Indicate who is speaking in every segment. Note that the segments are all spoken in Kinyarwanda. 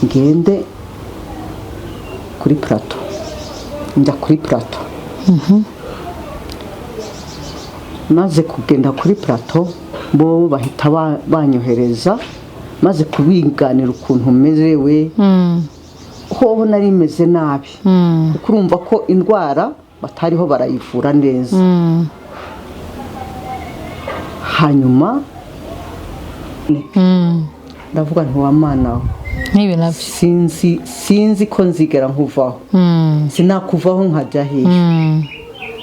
Speaker 1: Ngende kuri Plateau. Njya kuri Plateau. Maze kugenda kuri Plateau, bo bahita banyohereza. Maze kubiganira ukuntu merewe, hoho nari meze nabi, kuko urumva ko indwara batariho barayivura neza. Hanyuma ndavuga nti: "Wa Mana we,
Speaker 2: nk'ibi nabyo."
Speaker 1: Sinzi ko nzigera nkuvaho. Sinakuvaho nkajya hehe?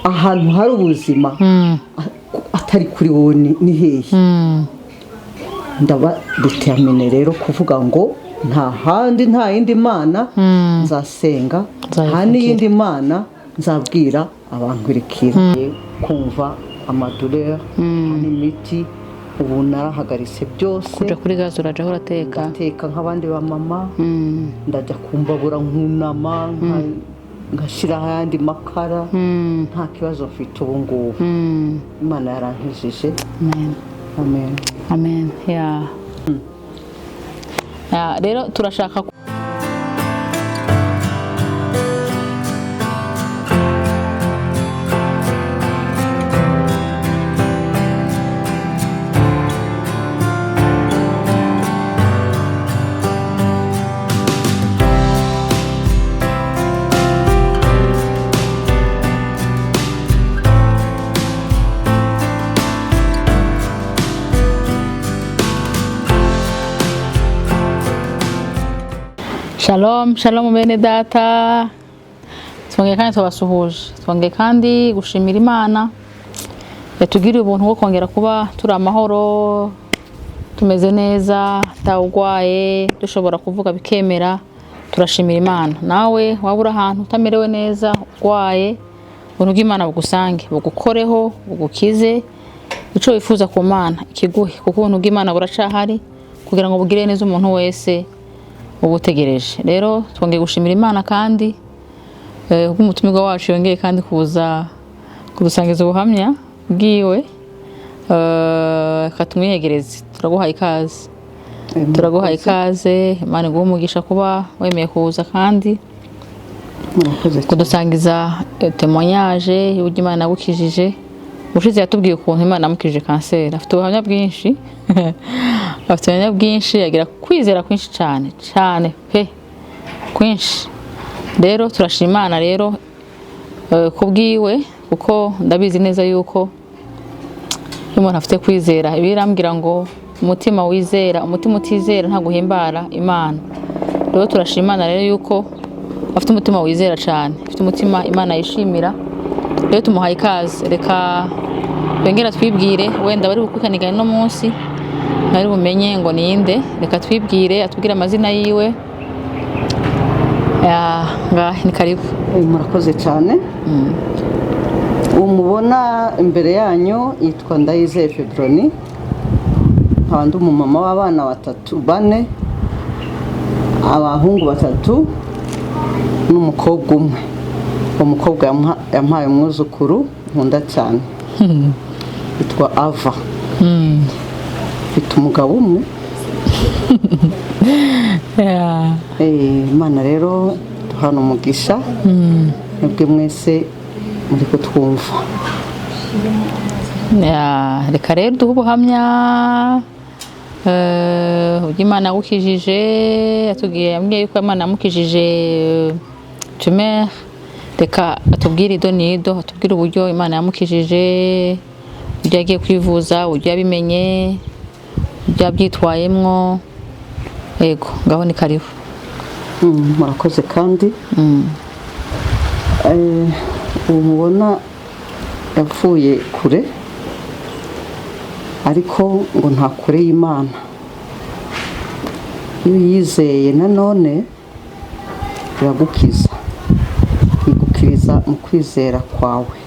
Speaker 1: Ahantu hari ubuzima atari kuri wowe ni hehe? Ndaba déterminée rero kuvuga ngo nta handi, nta yindi mana nzasenga, nta
Speaker 2: Nzayivugira.
Speaker 1: n'iyindi mana nzabwira abankurikira. Kumva ama douleurs n'imiti, ubu narahagaritse byose.
Speaker 2: Kuja kuri gaze, urajaho urateka.
Speaker 1: Ndateka nk'abandi ba mama. Ndajya kumbabura, nkunama, ngashyiraho ayandi makara. Nta kibazo mfite ubu ngubu. Imana yarankijije.
Speaker 2: Amen.
Speaker 1: Amen.
Speaker 2: Amen. Ya, rero turashaka. Shalom, shalom bene data. Twongeye kandi tubasuhuje, twongeye kandi gushimira Imana yatugiriye ubuntu bwo kongera kuba turi amahoro, tumeze neza, atawurwaye, dushobora kuvuga bikemera. Turashimira Imana. Nawe waba uri ahantu utamerewe neza, urwaye, ubuntu bw'Imana bugusange, bugukoreho, bugukize. Icyo wifuza ku Mana ikiguhe, kuko ubuntu bw'Imana buracahari kugira ngo bugire neza umuntu wese ubutegereje. Rero twongeye gushimira Imana kandi kubw'umutumirwa wacu yongeye kandi kuza kudusangiza ubuhamya bwiwe. Reka tumwiyegereze. Turaguhaye ikaze, turaguhaye ikaze. Imana iguhe umugisha kuba wemeye kuza kandi
Speaker 1: Murakoze cyane.
Speaker 2: kudusangiza témoignage y'uburyo Imana yagukijije. Ubushize yatubwiye ukuntu Imana yamukijije kanseri. Afite ubuhamya bwinshi, afite ubuhamya bwinshi, agira kwizera kwinshi cyane cyane pe, kwinshi. Rero turashima Imana rero kubwiwe, kuko ndabizi neza yuko iyo umuntu afite kwizera, ibi irambwira ngo umutima wizera, umutima utizera ntabwo uhimbara Imana. Rero turashima Imana rero yuko afite umutima wizera cyane, afite umutima Imana yishimira. Rero tumuhaye ikaze. Reka yongere twibwire. Wenda bari bukurikirane no munsi ntari bumenye ngo ninde. Reka twibwire, atubwire amazina yiwe. Ya, ngahe ni karibu.
Speaker 1: Murakoze cyane. Uwo mubona imbere yanyu yitwa Ndayizeye Febroni, nkaba ndi umumama w'abana batatu, bane, abahungu batatu n'umukobwa umwe. Uwo mukobwa yampaye umwuzukuru nkunda cyane yitwa Ava. Mfite umugabo umwe. Imana rero duhana umugisha, mwebwe mwese muri kutwumva.
Speaker 2: Ya, reka rero duhe ubuhamya uburyo Imana yagukijije. Yatubwiye, yambwiye yuko Imana yamukijije tumeur. Reka atubwire ido n'ido, atubwire uburyo Imana yamukijije, uburyo yagiye kwivuza, uburyo yabimenye, uburyo yabyitwayemwo. Yego, ngaho ni karibu.
Speaker 1: Murakoze kandi. Ubu mubona yavuye kure, ariko ngo nta kure y'Imana. Iyo uyizeye nanone iragukiza, igukiriza mu kwizera kwawe.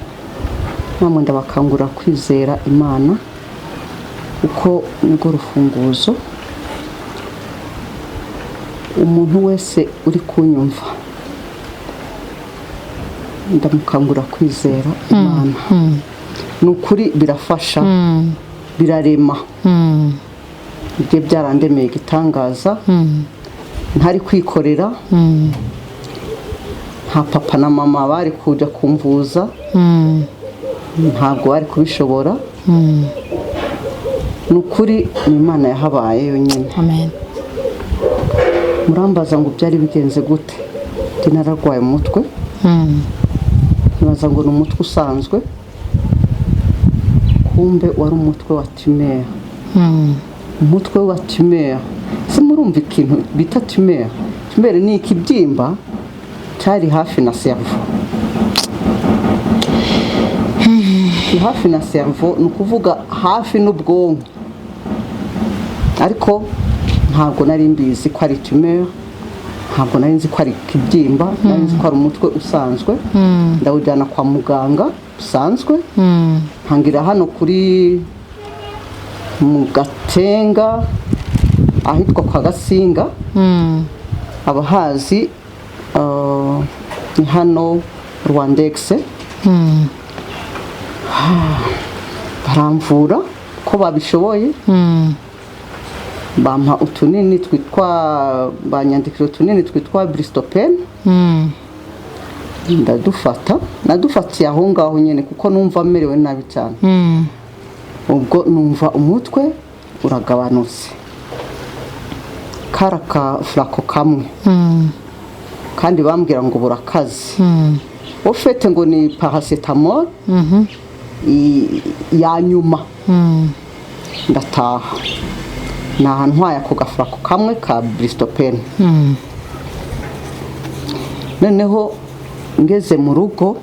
Speaker 1: Namwe ndabakangurira kwizera Imana, kuko nirwo rufunguzo. Umuntu wese uri kunyumva, ndamukangurira kwizera Imana. Ni ukuri birafasha, birarema. Ibyo byarandemeye igitangaza. Ntari kwikorera, nta papa na mama bari kujya kumvuza, ntabwo bari kubishobora. Ni ukuri, ni Imana yahabaye yonyine.
Speaker 2: Amen.
Speaker 1: Murambaza ngo byari bigenze gute? Njye nararwaye umutwe, nkibaza ngo ni umutwe usanzwe, kumbe wari umutwe wa tumeur. Umutwe wa tumeur, se murumva ikintu bita tumeur? Tumeur ni ikibyimba cyari hafi na cerveau. Ni hafi na cerveau, ni ukuvuga hafi n'ubwonko, ariko ntabwo nari mbizi ko ari tumeur, ntabwo nari nzi ko ari ikibyimba, nari nzi ko ari umutwe usanzwe. Ndawujyana kwa muganga usanzwe, ntangira hano kuri mu Gatenga ahitwa kwa Gasinga, abahazi, ni hano Rwandex. Baramvura ko babishoboye, bampa utunini twitwa, banyandikira utunini twitwa Bristopene. Ndadufata, nadufatiye aho ngaho nyine kuko numva merewe nabi cyane. Ubwo numva umutwe uragabanutse, kari akaflacon kamwe, kandi bambwira ngo burakaze, ufite ngo ni paracétamol ya nyuma. Ndataha, ni ahantu ntwaye ako gaflacon kamwe ka Bristopene. Noneho ngeze mu rugo,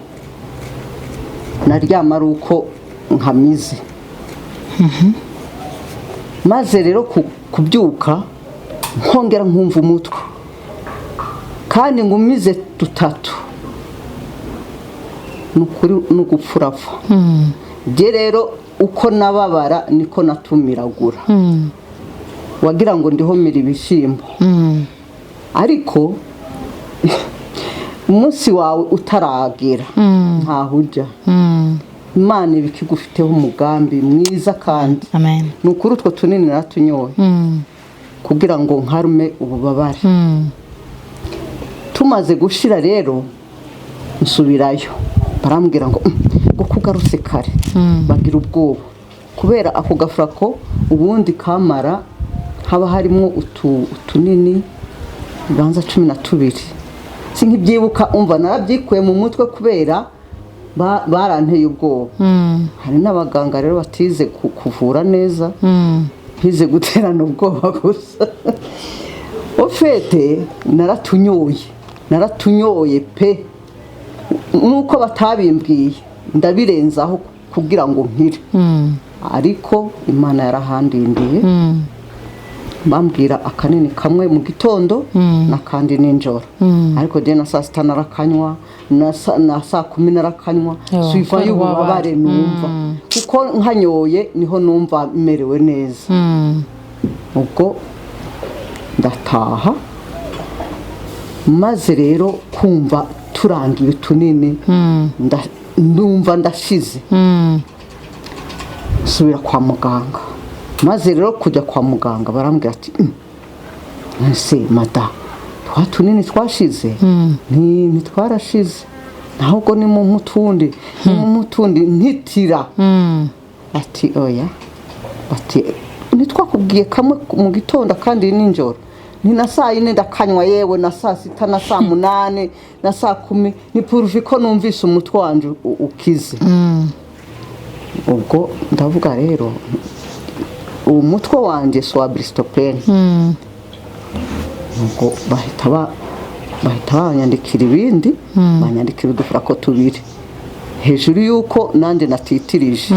Speaker 1: naryama ari uko nkamize. Maze rero kubyuka nkongera nkumva umutwe, kandi ngumize dutatu, ni ukuri ni ugupfa urapfa. Njye rero uko nababara niko natumiragura, wagira ngo ndiho mira ibishyimbo. Ariko umunsi wawe utaragera ntaho ujya. Imana iba ikigufiteho umugambi mwiza kandi.
Speaker 2: Amen.
Speaker 1: Ni ukuri, utwo tunini naratunyoye kugira ngo nkarume ububabare. Tumaze gushira rero nsubirayo, barambwira ngo "Ngo kugarutse kare?" Bagira ubwoba kubera ako gaflacon ubundi kamara haba harimo utunini ubanza 12, sinkibyibuka. Umva, narabyikuye mu mutwe kubera baranteye ubwoba. Hari n'abaganga rero batize kuvura neza, ntize guterana ubwoba gusa. Ofete naratunyoye, naratunyoye pe, nuko batabimbwiye ndabirenzaho kugira ngo nkire. Ariko Imana yarahandindiye. Bambwira akanini kamwe mu gitondo n'akandi nijoro, ariko jye na saa sita narakanywa, na saa 10 narakanywa.
Speaker 2: Yo,
Speaker 1: suiva
Speaker 2: kubera
Speaker 1: y'ububabare
Speaker 2: ububabare.
Speaker 1: Numva kuko nkanyoye niho numva merewe neza. Ubwo ndataha, maze rero kumva turangiye utunini, ndumva ndashize, nsubira kwa muganga. Maze rero kujya kwa muganga, barambwira ati "Ese mada, twa tunini twashize?" Ntitwarashize, ahubwo ni mu mutundi, ni mu mutundi ntitira. Ati oya, ati ntitwakubwiye kamwe mu gitondo kandi nijoro? Ni na saa 4 ndakanywa, yewe na saa 6 na saa 8 na saa 10, ni pourvu ko numvise umutwe wanje ukize. Ubwo ndavuga rero, uwo mutwe wanjye si uwa Bristopene. Ubwo bahita banyandikira ibindi, banyandikira uduflacon tubiri hejuru y'uko nanjye natitirije.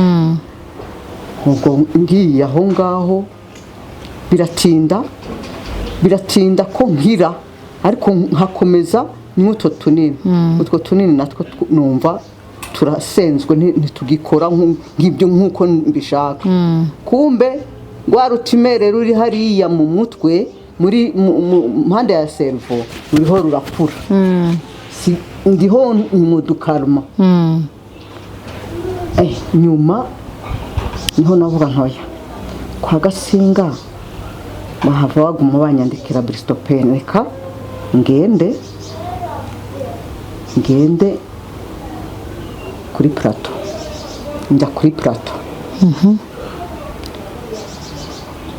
Speaker 1: Ubwo ngiye aho ngaho, biratinda, biratinda ko nkira, ariko nkakomeza n'utwo tunini. Utwo tunini natwo numva turasenzwe, ntitugikora nk'ibyo nk'uko mbishaka. Kumbe rwa rutumeur ruri hariya mu mutwe, muri mu mpande ya cerveau, ruriho rurakura. Ndiho mu dukaruma. Nyuma niho navuga ntoya kwa Gasinga. Bahava baguma banyandikira Bristopene. Reka ngende, ngende kuri Plateau. Njya kuri Plateau.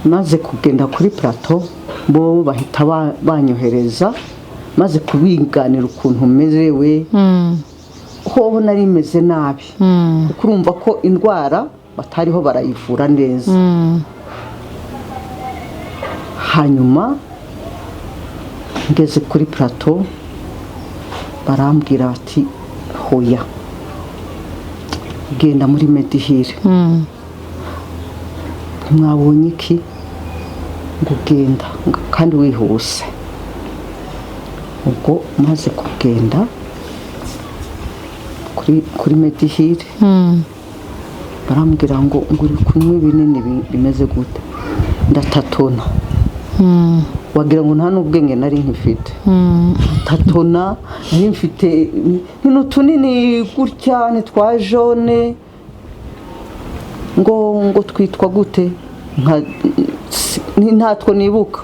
Speaker 1: Maze kugenda kuri Plateau, bo bahita banyohereza. Maze kubiganira ukuntu merewe, hoho nari meze nabi, kuko urumva ko indwara batariho barayivura neza. Hanyuma ngeze kuri Plateau, barambwira bati: "Hoya, genda muri Mediheal." "Mwabonye iki?" Ngo: "Genda kandi wihuse." Ubwo maze kugenda kuri Mediheal, barambwira ngo: "Uri kunywa ibinini bimeze gute?" Ndatatona, wagira ngo nta n'ubwenge nari nkifite. Tatona, nari mfite ni utunini gutya, ni twa jaune, ngo twitwa gute? Ntatwo nibuka.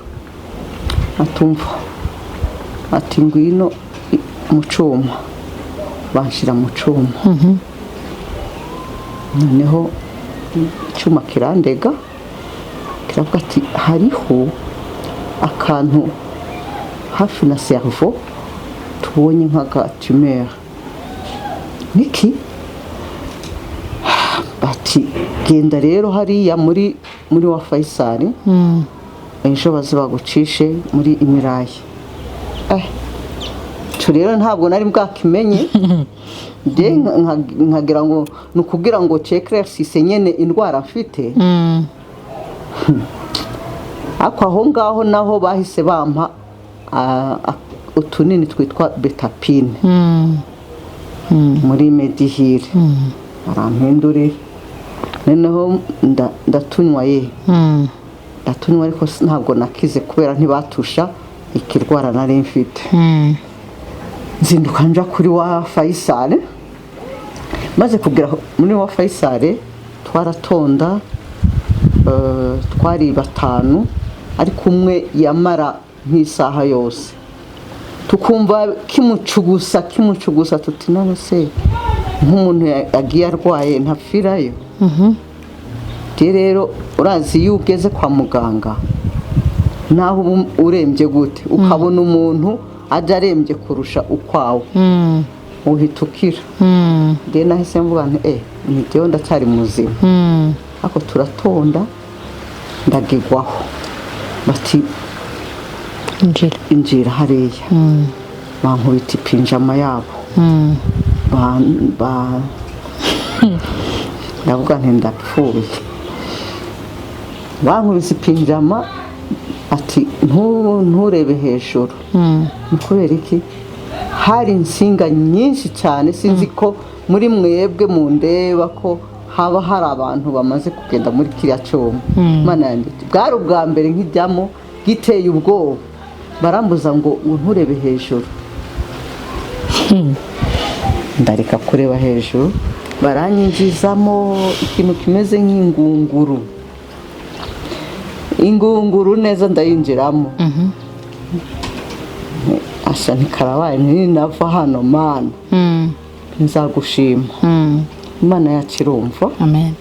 Speaker 1: Atumva ati: "Ngwino mu cyuma." Banshyira mu cyuma, noneho icyuma kirandega, kiravuga ati: "Hariho akantu hafi na cerveau tubonye nk'aga tumeur." Niki? Bati: "Genda rero hariya muri wa Faisal, ejo baze bagucishe muri IMRI." Icyo rero ntabwo nari bwakimenye. Njye nkagira ngo ni ukubwira ngo cekirasise nyine indwara mfite. Ariko aho ngaho naho bahise bampa utunini twitwa Betapine. Muri Mediheal barampindurira, noneho ndatunywa ye, ndatunywa, ariko ntabwo nakize kubera ntibatusha ikirwara nari mfite. Nzinduka nja kuri wa Faisal. Maze kugera muri wa Faisal, twaratonda, twari batanu, ariko umwe yamara nk'isaha yose, tukumva kimucugusa, kimucugusa, tuti: "None se nk'umuntu yagiye arwaye ntapfirayo?" Rero urazi, iyo ugeze kwa muganga, naho uba urembye gute, ukabona umuntu ajya arembye kurusha ukwawe, uhita ukira. Rero nahise mvuga nti: "Ni jyewe, ndacyari muzima." Ariko turatonda, ndagigwaho, bati:
Speaker 2: Injira.
Speaker 1: "Injira hariya." Bankubita ipinjama yabo. Ndavuga nti: "Ndapfuye." Bankubise ipinjama, ati: "Nturebe hejuru." Ni kubera iki? Hari insinga nyinshi cyane. Sinzi ko muri mwebwe mundeba ko haba hari abantu bamaze kugenda muri kiriya cyuma. Mana yanjye, bwari ubwa mbere nkijyamo, giteye ubwoba. Barambuza ngo nturebe hejuru. Ndareka kureba hejuru, baranyinjizamo ikintu kimeze nk'ingunguru, ingunguru neza, ndayinjiramo. Asha, ntikarabaye, ntinava hano, Mana nzagushima. Imana yacu irumva.
Speaker 2: Amen.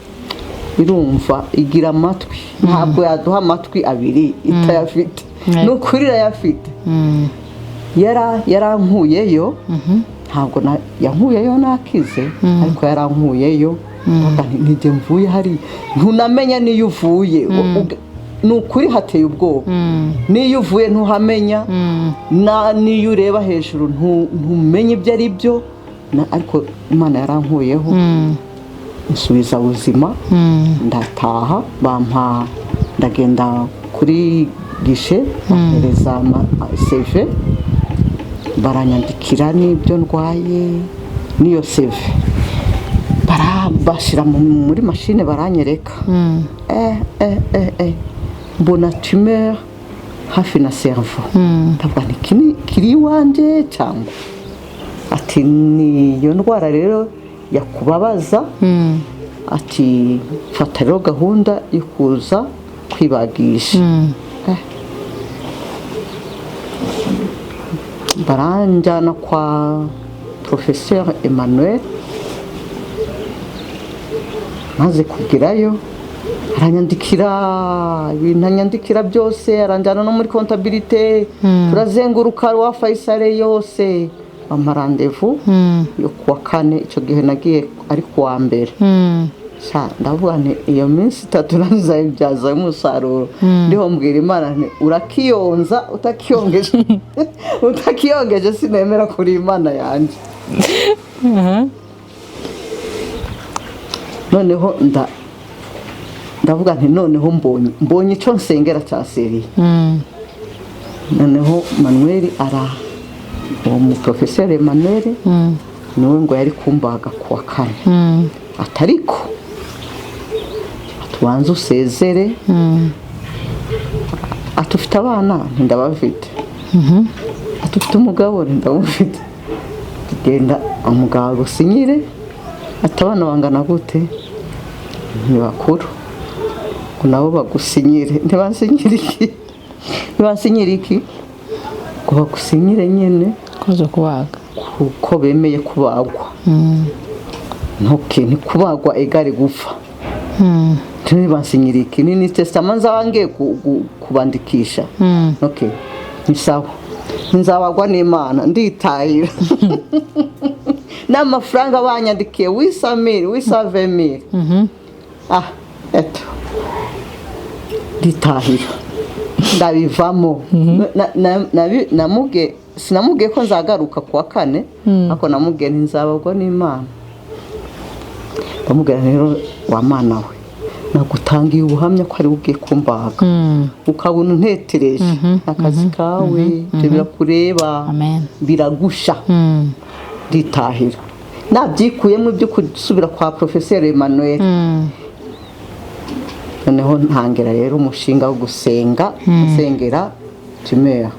Speaker 1: Irumva, igira amatwi. Ntabwo yaduha amatwi abiri itayafite. Ni ukuri irayafite. Yarankuyeyo. Ntabwo yankuyeyo nakize, ariko yarankuyeyo. Ndavuga nti: "Nijye mvuye hariya." Ntunamenya n'iyo uvuye. Ni ukuri hateye ubwoba. N'iyo uvuye ntuhamenya, n'iyo ureba hejuru ntumenye ibyo ari byo. Ariko Imana yarankuyeho, nsubiza buzima, ndataha. Bampa, ndagenda kuri guichet, bampereza CV, baranyandikira n'ibyo ndwaye n'iyo CV, bashyira muri mashine, baranyereka, mbona tumeur hafi na cerveau. Ndavuga nti: "Iki ni kiri iwanjye cyangwa?" Ati: "Ni iyo ndwara rero yakubabaza." Ati: "Fata rero gahunda yo kuza kwibagisha." Baranjyana kwa Professeur Emmanuel. Maze kugerayo aranyandikira ibintu, anyandikira byose, aranjyana no muri comptabilité, turazenguruka rwa Faisal yose, bampa rendez-vous yo kuwa kane. Icyo gihe nagiye ari kuwa mbere. Sha, ndavuga nti iyo minsi 3 nzayibyaza umusaruro. Ndiho mbwira Imana nti urakiyonza utakiyongeje, utakiyongeje sinemera kuri Imana yanjye. Noneho ndavuga nti noneho mbonye icyo nsengera cya sérieux. Noneho Manuel ara uwo mu professeur Emmanuel niwe ngo yari kumbaga kuwa kane, atariko atubanze usezere. Ati ufite abana? Ntindabafite. Ati ufite umugabo? Ntindamufite. Genda umugabo agusinyire. Ati abana bangana gute? Ni bakuru. Ngo nabo bagusinyire. Ntibansinyire iki? Ntibansinyire iki? Ngo bagusinyire nyine.
Speaker 2: Koza kubaga.
Speaker 1: Kuko bemeye kubagwa. Ntuke kubagwa égale gupfa. Ntibansinyire iki? Ni testament nzaba ngiye kubandikisha. Okay, ni sawa, nzabagwa n'Imana, nditahira n'amafaranga banyandikiye 800 000, 820 000. Ah, eto nditahira, ndabivamo. Namubwiye, sinamubwiye ko nzagaruka kuwa kane, ariko namubwiye nti nzabagwa n'Imana. Ndamubwira rero, wa Mana we, nagutangiye ubuhamya ko ari we ugiye kumbaga, ukabona untetereje akazi kawe, ibyo birakureba.
Speaker 2: Amen.
Speaker 1: Biragusha. Nditahira nabyikuyemo ibyo gusubira kwa Professeur Emmanuel. Noneho ntangira rero umushinga wo gusenga, nsengera tumeur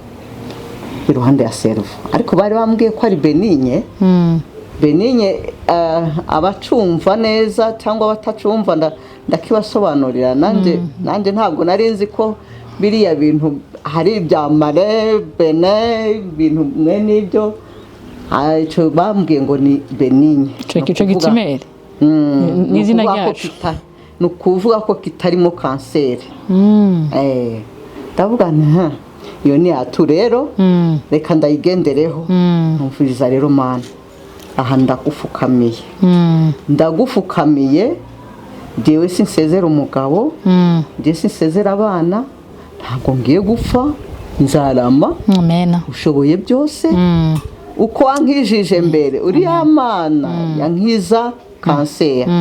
Speaker 1: iruhande ya cerveau, ariko bari bambwiye ko ari bénigne. Bénigne, abacumva neza cyangwa abatacumva ndakibasobanurira. Nanjye ntabwo nari nzi ko biriya bintu hari ibya malin, bénin, ibintu mwe n'ibyo. Icyo bambwiye ngo ni bénigne.
Speaker 2: Ico ico gitumeur. Ni izina ryacu.
Speaker 1: Ni ukuvuga ko kitarimo kanseri. Ndavuga nti "Ha, iyo ni atu rero, reka ndayigendereho." Numviriza rero, Mana, aha ndagufukamiye, ndagufukamiye. Njyewe sinsezera umugabo, njyewe sinsezera abana, ntabwo ngiye gupfa, nzarama.
Speaker 2: Amen.
Speaker 1: Ushoboye byose. Uko wankijije mbere, uriya Mana yankiza kanseri,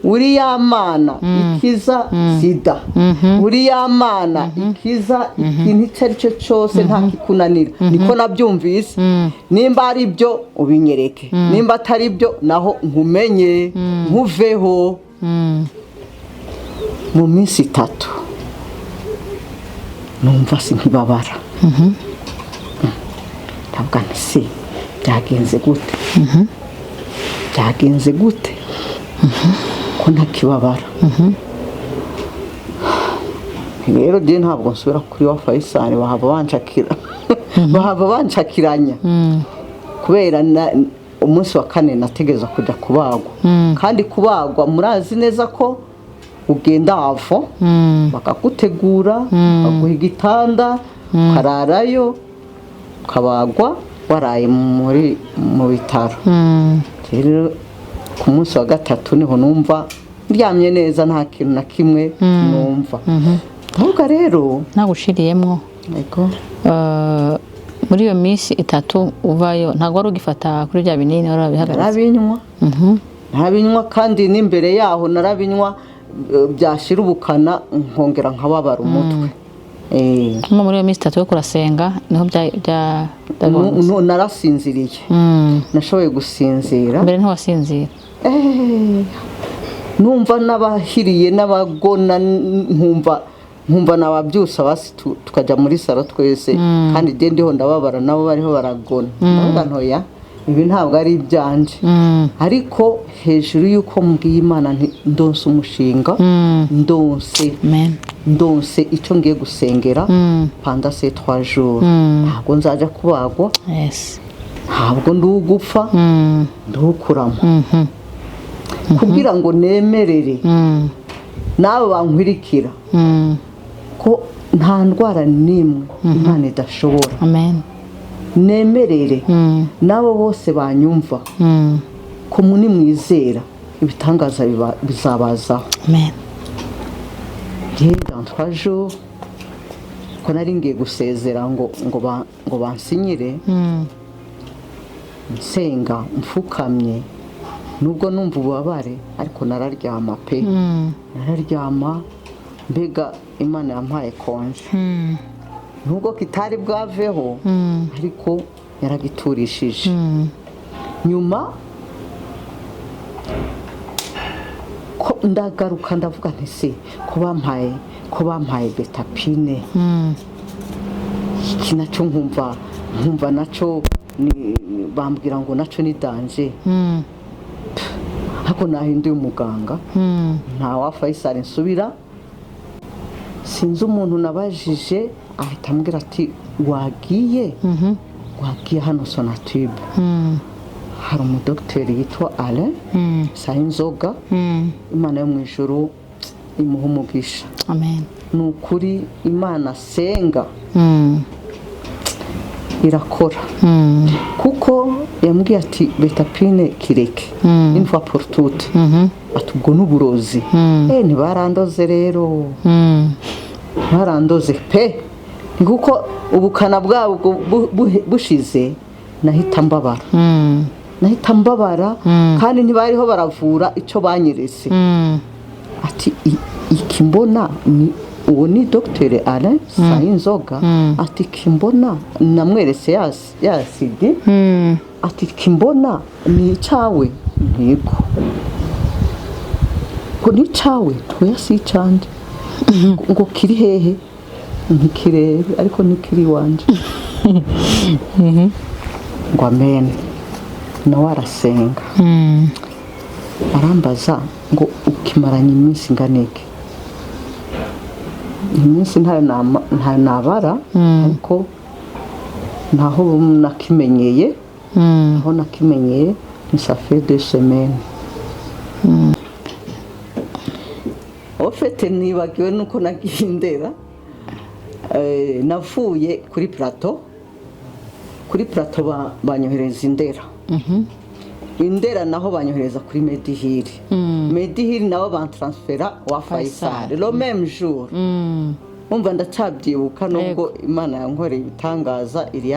Speaker 1: uriya Mana ikiza sida, uriya Mana ikiza ikintu icyo ari cyo cyose, nta kikunanira. Niko nabyumvise. Nimba ari byo ubinyereke, nimba atari byo naho nkumenye nkuveho. Mu minsi 3 numva sinkibabara. Ndavuga nti se byagenze gute? Byagenze gute ko ntakibabara? Rero njye ntabwo nsubira kuri wa Faisal, bahava banshakira, bahava banshakiranya, kubera umunsi wa kane nategereza kujya kubagwa. Kandi kubagwa murazi neza ko ugenda avo bakagutegura, bakaguha igitanda, ukararayo, ukabagwa waraye mu bitaro. Rero ku munsi wa gatatu niho numva ndyamye neza, nta kintu na kimwe numva. Ndavuga rero
Speaker 2: Nagushiriyemwo.
Speaker 1: Yego.
Speaker 2: Muri iyo minsi 3 uvayo, ntabwo wari ugifata kuri bya binini, wari wabihagaritse?
Speaker 1: Narabinywa, narabinywa, kandi n'imbere yaho narabinywa, byashira ubukana nkongera nkababara umutwe.
Speaker 2: Nko muri iyo minsi 3 yo kurasenga niho byagabanutse?
Speaker 1: Narasinziriye. Nashoboye gusinzira.
Speaker 2: Mbere ntiwasinzira?
Speaker 1: Numva n'abahiriye n'abagona, nkumva nababyusa basi tukajya muri salon twese, kandi njye ndiho ndababara, nabo bariho baragona. Ndavuga ntoya, ibi ntabwo ari ibyanje. Ariko hejuru y'uko mbwiye Imana nti ndonse umushinga, ndonse
Speaker 2: Amen.
Speaker 1: Ndonse icyo ngiye gusengera pendant ces 3 jours, ntabwo nzajya kubagwa, ntabwo ndugupfa, ndukuramo kugira ngo nemerere n'abo bankwirikira ko nta ndwara n'imwe Imana idashobora.
Speaker 2: Amen.
Speaker 1: Nemerere n'abo bose banyumva ko muni mwizera ibitangaza bizabazaho.
Speaker 2: Amen.
Speaker 1: Njye dans 3 jours ko nari ngiye gusezera ngo bansinyire, nsenga mfukamye, nubwo numva ububabare, ariko nararyama pe, nararyama. Mbega Imana yampaye congé, nubwo kitari bwaveho, ariko yaragiturishije. Nyuma ko ndagaruka, ndavuga nti: "Se ko bampaye Betapine, iki nacyo nkumva nacyo bambwira ngo nacyo ni danger, ariko nahinduye umuganga, nta wa Faisal nsubira." Sinzi umuntu nabajije, ahita ambwira ati: "Wagiye hano Sonatube, hari umudogiteri yitwa Alain Sayinzoga." Imana yo mu ijuru imuha umugisha.
Speaker 2: Amen.
Speaker 1: Ni ukuri, Imana asenga irakora, kuko yambwiye ati: "Betapine kireke une fois pour toutes." Ati: "Ubwo ni uburozi." Ntibarandoze rero, barandoze pe. Ni kuko ubukana bwabwo bushize nahita mbabara, nahita mbabara, kandi ntibariho baravura icyo banyeretse. Ati: "Iki mbona ni", uwo ni Dr Alain Sayinzoga, ati: "Iki mbona", namweretse ya CD, ati: "Iki mbona ni icyawe?" Ntego ngo ni icyawe? Oya, si icyanjye. Ngo kiri hehe? Ntikirebe, ariko ntikiri iwanjye. Ngo amen. Nawe arasenga, arambaza ngo: "Ukimaranye iminsi ingana iki?" Iminsi ntayo nabara, ariko ntaho nakimenyeye, aho nakimenyeye ni ça fait 2 semaines. Au fait, nibagiwe nuko nagiye Ndera. Navuye kuri Plateau, kuri Plateau banyohereza Indera, Indera naho banyohereza kuri Medihiri, Medihiri nabo bantransfera wa Faisal le même jour. Umva, ndacyabyibuka, nubwo Imana yankoreye ibitangaza il y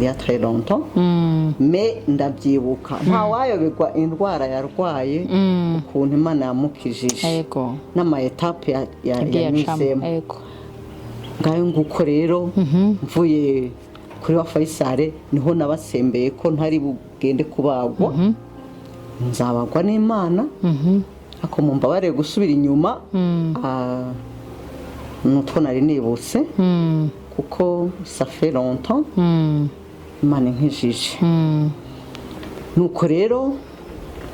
Speaker 1: a très longtemps, mais ndabyibuka. Ntawayoberwa indwara yarwaye, ukuntu Imana yamukijije n'ama étapes
Speaker 2: yagiye acamo.
Speaker 1: yanyuzemo. Ngayo nguko rero, mvuye kuri wa Faisal niho nabasembeye ko ntari bugende kubagwa, nzabagwa n'Imana. Ariko mumbabarire gusubira inyuma, nutwo nari nibutse, kuko ça fait longtemps Imana inkijije. Nuko rero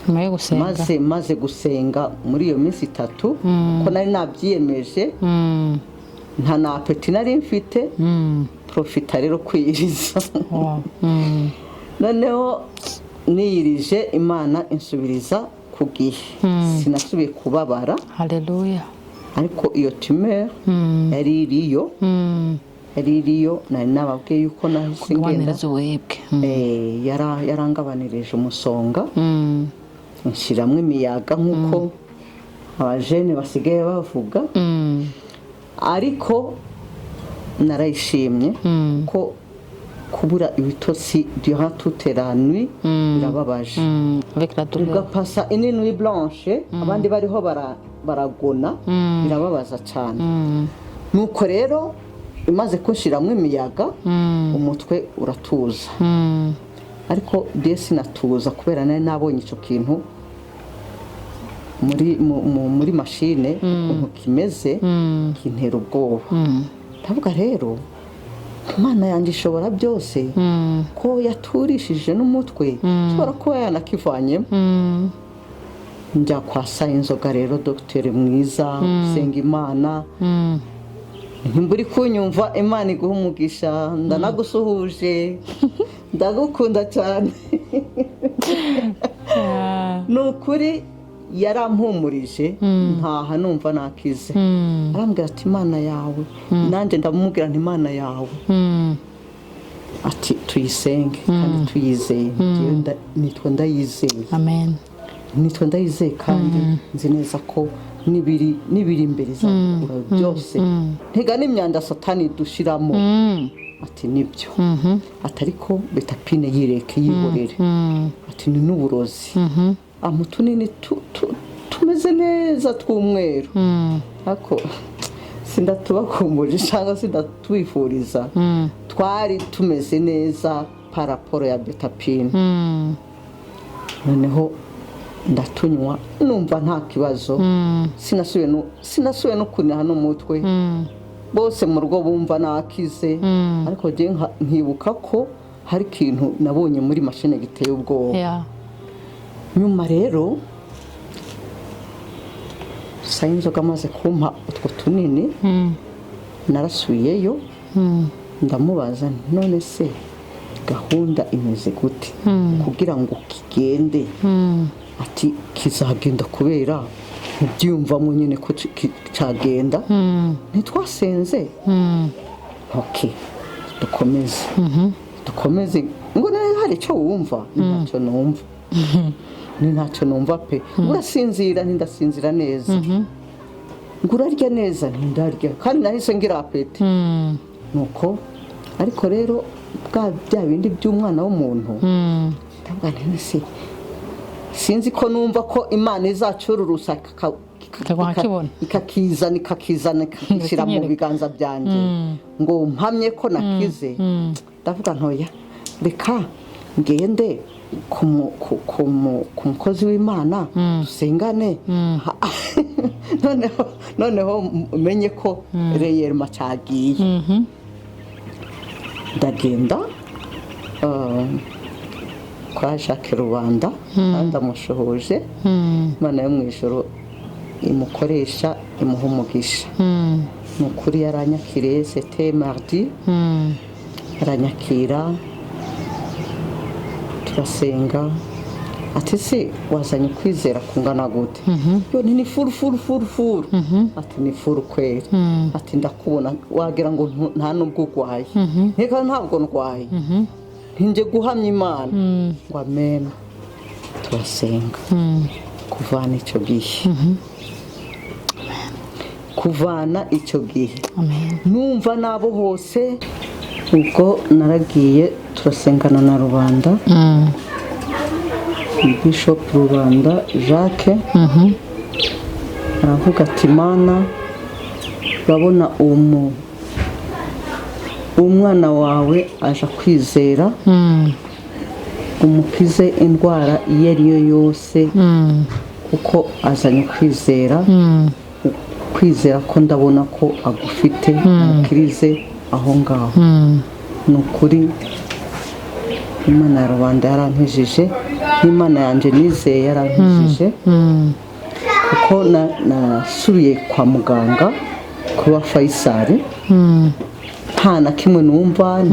Speaker 2: Nyuma yo gusenga,
Speaker 1: maze gusenga muri iyo minsi 3, ko nari nabyiyemeje, nta na appétit nari mfite, profita rero kwiyiriza. Noneho niyirije, Imana insubiriza ku gihe, sinasubiye kubabara.
Speaker 2: Haleluya.
Speaker 1: Ariko iyo tumeur yari iriyo, yari iriyo. Nari nababwiye yuko nahise ngenda.
Speaker 2: Kugabaniriza uburibwe.
Speaker 1: Yarangabanirije umusonga, nshyiramo imiyaga nk'uko abajene basigaye bavuga. Ariko narayishimye ko kubura ibitotsi durant toute la nuit birababaje.
Speaker 2: Avec la douleur.
Speaker 1: Ugapasa une nuit blanche, abandi bariho baragona, birababaza cyane. Nuko rero imaze kunshyiramo imiyaga, umutwe uratuza, ariko de sinatuza kubera nari nabonye icyo kintu muri machine ukuntu kimeze, kintera ubwoba. Ndavuga rero: "Imana yanjye ishobora byose, ko yaturishije n'umutwe, ishobora kuba yanakivanyemo." Njya kwa Sayinzoga rero, dogiteri mwiza usenga Imana. Nimba uri kunyumva, Imana iguha umugisha, ndanagusuhuje, ndagukunda cyane. Ni ukuri yarampumurije, ntaha numva nakize. Arambwira ati: "Imana yawe." Nanjye ndamubwira nti: "Imana yawe." Ati: "Tuyisenge kandi tuyizeye." Njyewe nitwa Ndayizeye.
Speaker 2: Amen.
Speaker 1: Nitwa Ndayizeye, kandi nzi neza ko n'ibiri imbere izabikura byose, ntiga n'imyanda Satani dushiramo. Ati: "Nibyo." Ati: "Ariko Betapine yireke, yihorere." Ati: "Ni n'uburozi." Ampa utunini tumeze neza tw'umweru, ariko sindatubakumbuje cyangwa sindatwifuriza. Twari tumeze neza par rapport ya Betapine. Noneho ndatunywa, numva nta kibazo. Sinasubiye no kuniha n'umutwe. Bose mu rugo bumva nakize, ariko njye nkibuka ko hari ikintu nabonye muri mashine giteye ubwoba. Nyuma rero, Sayinzoga amaze kumpa utwo tunini, narasubiyeyo, ndamubaza nti: "None se gahunda imeze gute kugira ngo kigende?" Ati: "Kizagenda kubera ntibyiyumvamo nyine ko cyagenda. Ntitwasenze? Ok, dukomeze, dukomeze." Ngo: "Nawe hari icyo wumva?" "Ni ntacyo numva, ni ntacyo numva pe." "Ngo urasinzira?" "Ntindasinzira neza." "Ngo urarya neza?" "Ntindarya, kandi nahise ngira appétit." Nuko ariko rero bwa bya bindi by'umwana w'umuntu, ndavuga nti: "Se sinzi ko numva ko Imana izacururusa
Speaker 2: Ikaguha kibona.
Speaker 1: Ikakizana ikakishyira mu
Speaker 2: Ikinyereka.
Speaker 1: biganza byanjye ngo mpamye ko nakize." Ndavuga ntoya: "Reka ngende ku mukozi w'Imana dusengane, noneho menye ko réellement cyagiye." Ndagenda kwa Jacques Rubanda, kandi ndamushohoje. Imana yo mu ijoro imukoresha, imuha umugisha. Ni ukuri yaranyakiriye. C'était mardi. Aranyakira, turasenga. Ati: "Se wazanye ukwizera kungana gute?" "Yo, ni full, full, full, full." Ati: "Ni full kweri." Ati: "Ndakubona wagira ngo nta nubwo urwaye." "Reka, ntabwo ndwaye, ntinjye guhamya Imana." Ngo: "Amen." Turasenga. Kuvana icyo gihe, kuvana icyo gihe,
Speaker 2: Amen.
Speaker 1: numva nabo hose. Ubwo naragiye, turasengana na Rubanda, Bishop Rubanda Jacques. Aravuga ati: "Mana, urabona umwana wawe aje kwizera, umukize indwara iyo ari yo yose, kuko azanye kwizera, kwizera ko ndabona ko agufite, umukirize aho ngaho." Ni ukuri Imana ya Rubanda yarankijije, n'Imana yanjye nizeye yarankijije, kuko nasubiye kwa muganga kuba Faisal, nta na kimwe numva,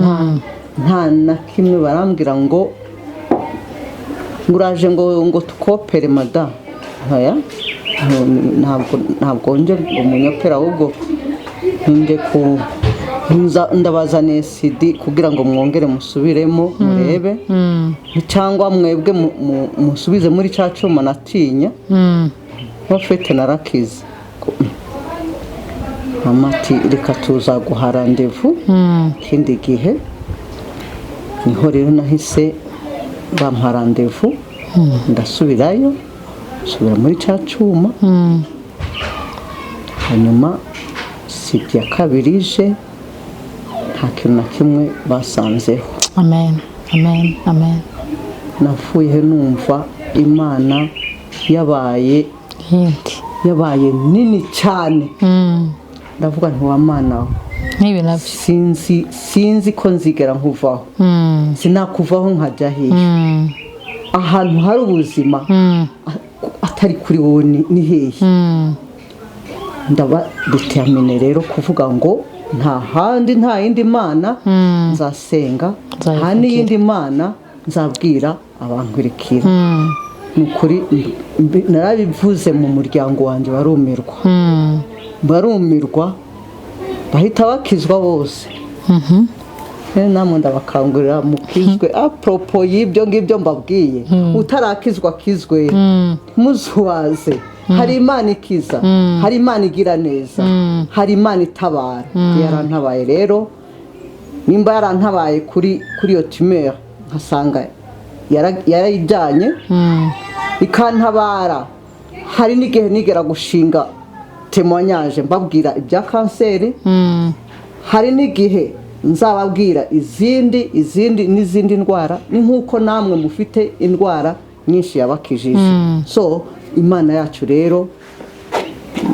Speaker 1: nta na kimwe. Barambwira ngo uraje ngo tukopere mada. Ntoya, ntabwo nje ngo munyopere, ahubwo nje ku ndabazaniye CD kugira ngo mwongere musubiremo murebe, cyangwa mwebwe musubize muri cya cyuma natinya. Bafite narakize. Mama ati: "Reka tuzaguha rendez-vous ikindi gihe." Niho rero nahise bampa rendez-vous, ndasubirayo, nsubira muri cya cyuma. Hanyuma CD ya kabiri ije, nta kintu na kimwe basanzeho.
Speaker 2: Amen, amen, amen.
Speaker 1: Navuyeho numva Imana yabaye
Speaker 2: yindi
Speaker 1: yabaye nini cyane. Ndavuga nti: "Wa Mana we,
Speaker 2: nk'ibi nabyo."
Speaker 1: Sinzi ko nzigera nkuvaho. Sinakuvaho nkajya hehe, ahantu hari ubuzima atari Atari kuri wowe ni hehe? Ndaba déterminée rero kuvuga ngo nta handi, nta yindi mana nzasenga, nta
Speaker 2: Nzayivugira.
Speaker 1: n'iyindi mana nzabwira abankurikira. Ni ukuri narabivuze mu muryango wanjye, barumirwa, barumirwa, bahita bakizwa bose. Rero namwe ndabakangurira mukizwe. À propos y'ibyo ngibyo mbabwiye, utarakizwa akizwe, ntimuzubaze. Hari Imana ikiza, hari Imana igira neza, hari Imana itabara. Yarantabaye rero. Nimba yarantabaye kuri iyo tumeur, nkasanga yarayijyanye, ikantabara. Hari n'igihe nigera gushinga témoignage mbabwira ibya kanseri. Hari n'igihe nzababwira izindi n'izindi ndwara. Ni nk'uko namwe mufite indwara nyinshi yabakijije. So Imana yacu rero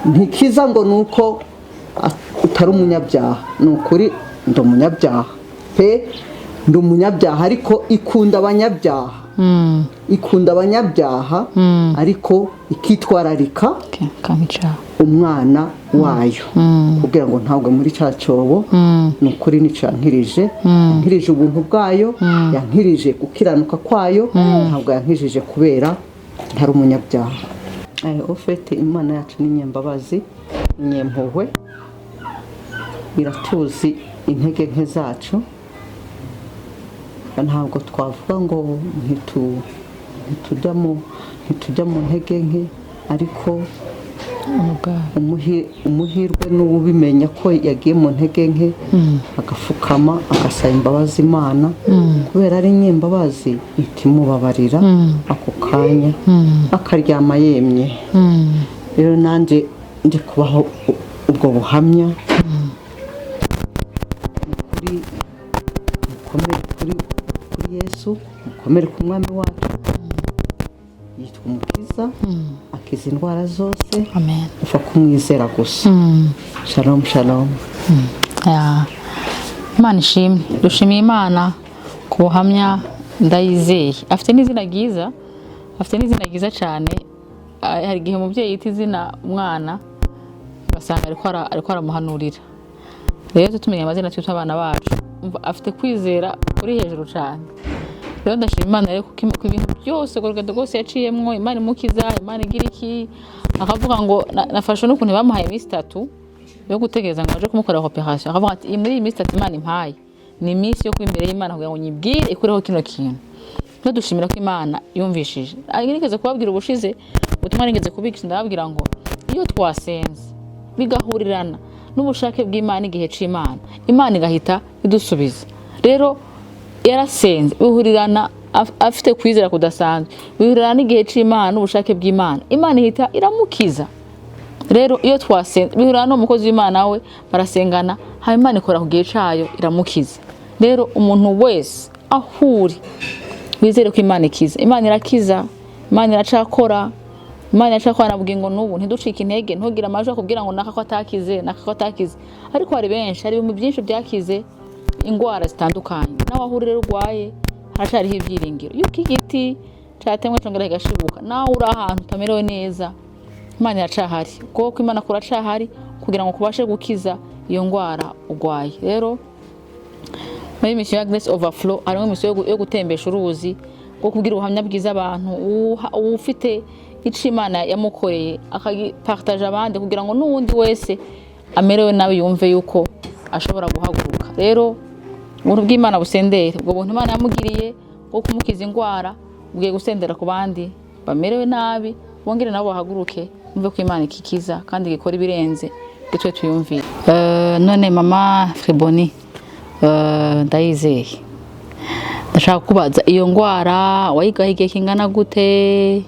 Speaker 1: ntikiza ngo ni uko utari umunyabyaha. Ni ukuri ndi umunyabyaha pe, ndi umunyabyaha, ariko ikunda abanyabyaha, ikunda abanyabyaha, ariko ikitwararika
Speaker 2: Okay, kankicara.
Speaker 1: umwana wayo kugira ngo ntabwo muri cya cyobo. Ni ukuri nicyo yankirije. Yankirije ubuntu bwayo, yankirije gukiranuka kwayo, ntabwo yankijije kubera ntari umunyabyaha. Au fait, Imana yacu ni nyembabazi, nyempuhwe, iratuzi intege nke zacu. Ntabwo twavuga ngo ntitujya mu ntege nke, ariko umuhirwe n'ubimenya ko yagiye mu ntege nke, agafukama agasaba imbabazi Imana. Kubera ari nyembabazi, ihita imubabarira ako kanya, akaryama yemye. Rero nanjye ndi kubaho ubwo buhamya. Ni kuri mukomere kuri Yesu, mukomere ku Mwami wacu. Yitwa Umukiza, akiza indwara zose.
Speaker 2: Amen.
Speaker 1: Upfa kumwizera gusa. Shalom, shalom.
Speaker 2: Yeah. Imana ishimwe. Dushimiye Imana ku buhamya. Ndayizeye afite n'izina ryiza, afite n'izina ryiza cyane. Ah, hari igihe umubyeyi yita izina umwana, ugasanga ariko aramuhanurira. Rero tumenya amazina twita abana bacu. Umva, afite kwizera kuri hejuru cyane. Rero ndashima Imana rero kuko ku ibintu byose, urwo rugendo rwose yaciyemwo, Imana imukiza, Imana igira iki, akavuga ngo nafashwe n'ukuntu bamuhaye iminsi 3 yo gutegereza ngo baje kumukorera operation, akavuga ati muri iyi minsi 3 Imana impaye ni iminsi yo kuba imbere y'Imana kugira ngo nyibwire ikureho kino kintu. No dushimira ko Imana yumvishije. Nigeze kubabwira ubushize ubutumwa, nigeze kubigisha, ndababwira ngo iyo twasenze bigahurirana n'ubushake bw'Imana, igihe c'Imana, Imana igahita idusubiza. Rero yarasenze bihurirana, afite kwizera kudasanzwe, bihurirana n'igihe c'Imana n'ubushake bw'Imana, Imana ihita iramukiza. Rero iyo twasenze bihurirana n'umukozi w'Imana we, barasengana, hanyuma Imana ikora ku gihe cayo iramukiza. Rero umuntu wese aho uri, wizere ko Imana ikiza. Imana irakiza, Imana iracakora, Imana iracakora. Nabwiye ngo n'ubu ntiducike intege, ntugire amajwi akubwira ngo naka ko atakize, naka ko atakize. Ariko hari benshi, hari ibintu byinshi byakize indwara zitandukanye. Nawe aho uri rero urwaye, haracariho ibyiringiro yuko igiti cyatemwe cyongera kigashibuka. Nawe uri ahantu utamerewe neza, Imana iracahari, ukuboko kw'Imana kuracahari kugira ngo kubashe gukiza iyo ndwara urwaye. Rero muri mission ya Grace Overflow harimo mission yo gutembesha uruzi, bwo kubwira ubuhamya bwiza abantu, ufite ico Imana yamukoreye akagipartaje abandi, kugira ngo n'uwundi wese amerewe nabi yumve yuko ashobora guhaguruka. Rero ubuntu bw'Imana busendere, ubwo buntu Imana yamugiriye bwo kumukiza indwara bugiye gusendera ku bandi bamerewe nabi, bongere nabo bahaguruke, bumve ko Imana ikikiza kandi gikora ibirenze ibyo twe tuyumviye. None mama Friboni, Ndayizeye, ndashaka kubaza, iyo ndwara wayigaye igihe kingana gute?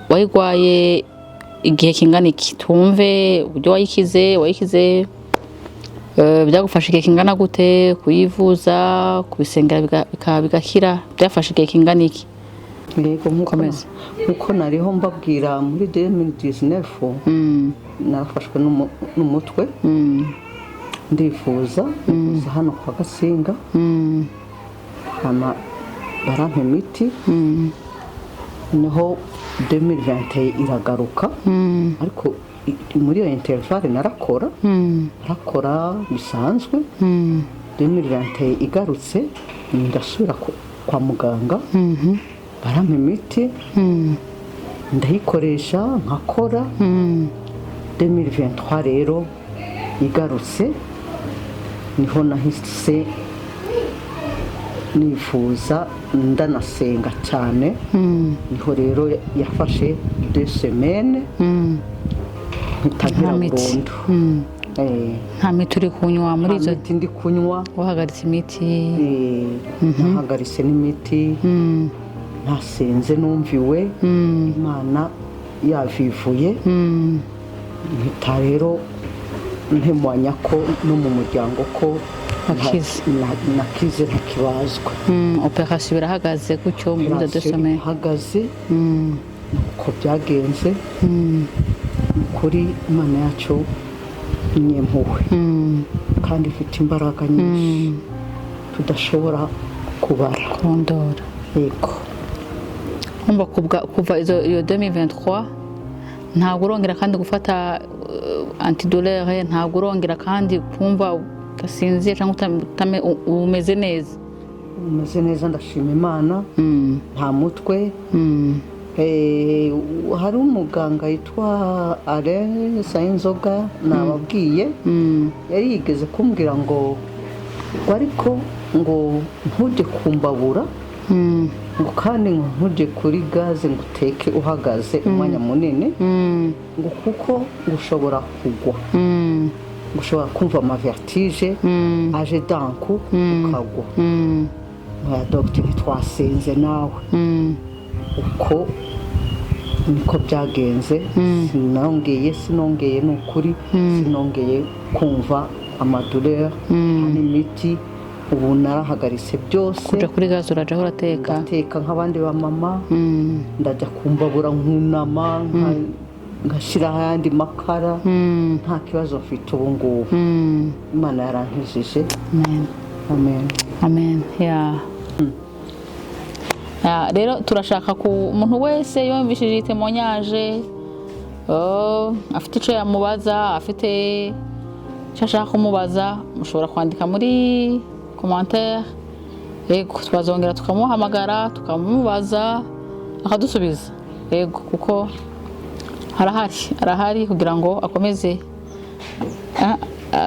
Speaker 2: Wayigwaye igihe kingana iki? Twumve uburyo wayikize. Byagufasha igihe kingana gute kuyivuza, kubisengera bigakira? Byafashe igihe kingana iki?
Speaker 1: Yego, nk'uko
Speaker 2: Komeza.
Speaker 1: Nkuko nariho mbabwira, muri 2019 nafashwe n'umutwe, ndivuza, ndivuza hano kwa Gasinga, hama barampa imiti. Noneho 2021 iragaruka, ariko muri iyo intervalle narakora, narakora bisanzwe. 2021 igarutse, ndasubira kwa muganga, barampa imiti, ndayikoresha, nkakora. 2023 rero igarutse, niho nahise nifuza, ndanasenga cyane. Niho rero yafashe 2 semaines, mpita nkira
Speaker 2: Nta miti.
Speaker 1: burundu.
Speaker 2: Nta miti uri kunywa muri
Speaker 1: Nta
Speaker 2: izo?
Speaker 1: miti ndi kunywa.
Speaker 2: Wahagaritse imiti?
Speaker 1: Nahagaritse n'imiti, nasenze, numviwe Imana yavivuye. Mpita rero ntemwanya ko no mu muryango ko
Speaker 2: Wakize.
Speaker 1: Nakize, ntakibazwa.
Speaker 2: Opération birahagaze gutyo muri izo deux
Speaker 1: Opération
Speaker 2: semaines?
Speaker 1: ihagaze, uko byagenze. Ni ukuri Imana yacu inyempuhwe kandi ifite imbaraga nyinshi tudashobora kubara.
Speaker 2: Kurondora.
Speaker 1: Yego.
Speaker 2: Kumva kuva iyo 2023 ntabwo urongera kandi gufata antidouleur, ntabwo urongera kandi kumva udasinziye cyangwa umeze neza?
Speaker 1: Umeze neza, ndashima Imana. Nta mutwe. Hari umuganga yitwa Alain Sayinzoga nababwiye, yari yigeze kumbwira ngo ngo ariko ngo ntujye kumbabura, ngo kandi ngo ntujye kuri gaze ngo uteke uhagaze umwanya munini, ngo kuko ngo ushobora kugwa, ngo ushobora kumva amavertiges aje danku ukagwa. Nka dogiteri twasenze nawe, uko niko byagenze. Sinongeye, ni ukuri sinongeye kumva amadouleurs n'imiti. Ubu narahagaritse byose.
Speaker 2: Kuja kuri gaze urajaho urateka?
Speaker 1: Ndateka nk'abandi ba mama, ndajya kumbabura, nkunama, ngashyiraho ayandi makara. Nta kibazo mfite ubu ngubu. Imana yarankijije.
Speaker 2: Amen.
Speaker 1: Amen.
Speaker 2: Amen. Ya, rero turashaka ku umuntu wese yumvishije iyi témoignage, oh, afite icyo yamubaza, afite icyo ashaka kumubaza, mushobora kwandika muri commentaire. Yego, twazongera tukamuhamagara, tukamubaza, akadusubiza. Yego, kuko arahari kugira ngo akomeze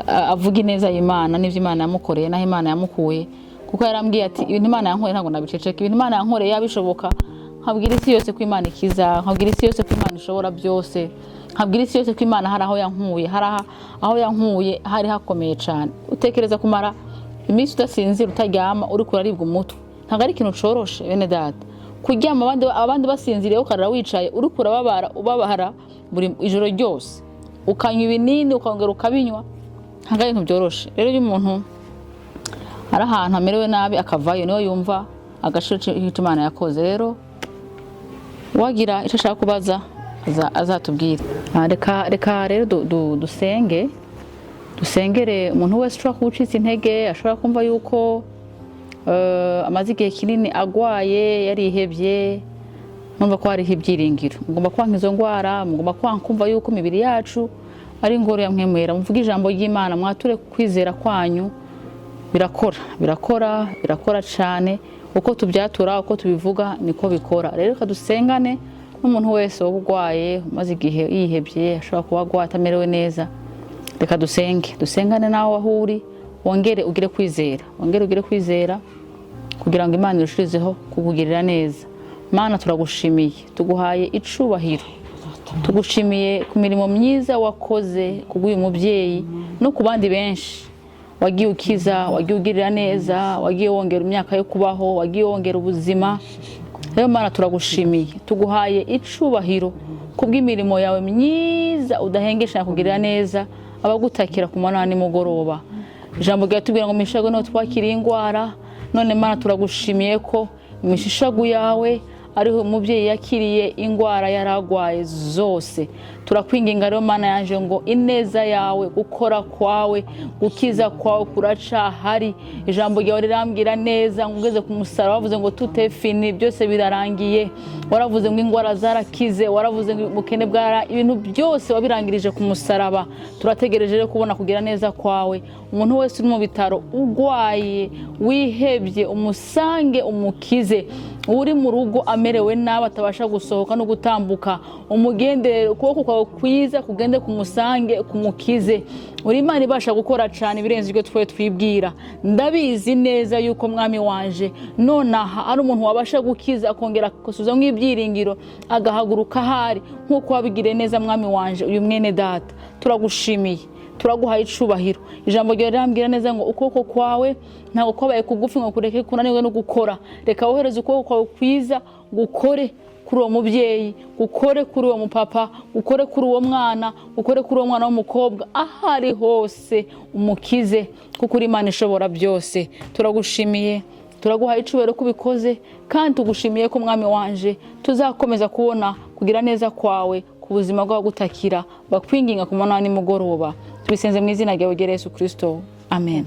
Speaker 2: avuge ineza y'Imana n'ibyo Imana yamukoreye n'aho Imana yamukuye, kuko yarambwiye ati: "Ibintu Imana yankoreye ntabwo nabiceceka. Ibintu Imana yankoreye, yaba bishoboka nkabwira isi yose ko Imana ikiza, nkabwira isi yose ko Imana ishobora byose, nkabwira isi yose ko Imana hari aho yankuye, hari aho yankuye hari hakomeye cyane." Utekereza kumara iminsi udasinzira, utaryama, uri kuraribwa umutwe, ntabwo ari ikintu coroshe, bene data. Kuryama abandi basinziriye, ukarara wicaye, uri kurababara, ubabara buri ijoro ryose, ukanywa ibinini, ukongera ukabinywa, ntabwo ari ibintu byoroshe. Rero iyo umuntu ari ahantu amerewe nabi akavayo, niyo yumva agaciro k'icyo Imana yakoze. Rero wagira icyo ashaka kubaza azatubwire. Reka rero dusenge, dusengere umuntu wese ushobora kuba ucitse intege, ashobora kumva yuko amaze igihe kinini agwaye, yarihebye, numva ko hariho ibyiringiro. Mugomba kwanka izo ndwara, mugomba kwanka kumva yuko imibiri yacu ari ingoro ya Mpwemu. Muvuge ijambo ry'Imana, mwature kwizera kwanyu. Birakora, birakora, birakora cyane. Uko tubyatura, uko tubivuga, niko bikora. Rero reka dusengane n'umuntu wese waba urwaye, umaze igihe yihebye, ashobora kuba arwaye, atamerewe neza. Reka dusenge, dusengane nawe aho uri, wongere ugire kwizera, wongere ugire kwizera kugira ngo Imana irushirizeho kukugirira neza. Mana, turagushimiye, tuguhaye icubahiro, tugushimiye ku mirimo myiza wakoze kubw'uyu mubyeyi no ku bandi benshi wagiye ukiza, wagiye ugirira neza, wagiye wongera imyaka yo kubaho, wagiye wongera ubuzima. Rero Mana, turagushimiye, tuguhaye icubahiro kubw'imirimo yawe myiza udahengesha kugirira neza abagutakira ku manywa na nimugoroba. Ijambo ryatubwira ngo imishago niho twakiriye indwara. None Mana, turagushimiye ko imishishagu yawe Ariho umubyeyi yakiriye indwara yari arwaye zose. Turakwinginga rero, Mana yanje, ngo ineza yawe, gukora kwawe, gukiza kwawe kuracahari. Ijambo ryawe rirambwira neza ngo ugeze ku musaraba wavuze ngo "Tout est fini", byose birarangiye. Waravuze ngo indwara zarakize, waravuze ngo ubukene bwara, ibintu byose wabirangirije ku musaraba. Turategereje rero kubona kugira neza kwawe. Umuntu wese uri mu bitaro urwaye, wihebye, umusange umukize. Uri mu rugo amerewe nabi, atabasha gusohoka no gutambuka, umugendere, ukuboko kwawe kwiza kugende kumusange kumukize. Uri Imana ibasha gukora cyane ibirenze ibyo twe twibwira. Ndabizi neza yuko, Mwami wanje, nonaha ari umuntu wabasha gukiza, akongera agasubizamo ibyiringiro, agahaguruka ahari, nk'uko wabigiriye neza, Mwami wanje, uyu mwene data. Turagushimiye, turaguhaye icubahiro. Ijambo ryawe rirambwira neza ngo ukuboko kwawe ntabwo kwabaye kugufi ngo kureke kunanirwe no gukora. Reka wohereze ukuboko kwawe kwiza gukore kuri uwo mubyeyi, gukore kuri uwo mupapa, gukore kuri uwo mwana, gukore kuri uwo mwana w'umukobwa, aho ari hose umukize, kuko uri Imana ishobora byose. Turagushimiye, turaguhaye icubahiro ko ubikoze, kandi tugushimiye ko, Mwami wanje, tuzakomeza kubona kugira neza kwawe ku buzima bw'abagutakira, bakwinginga ku manywa nimugoroba. Tubisenze mu izina ryawe ryera Yesu Kirisito, amen.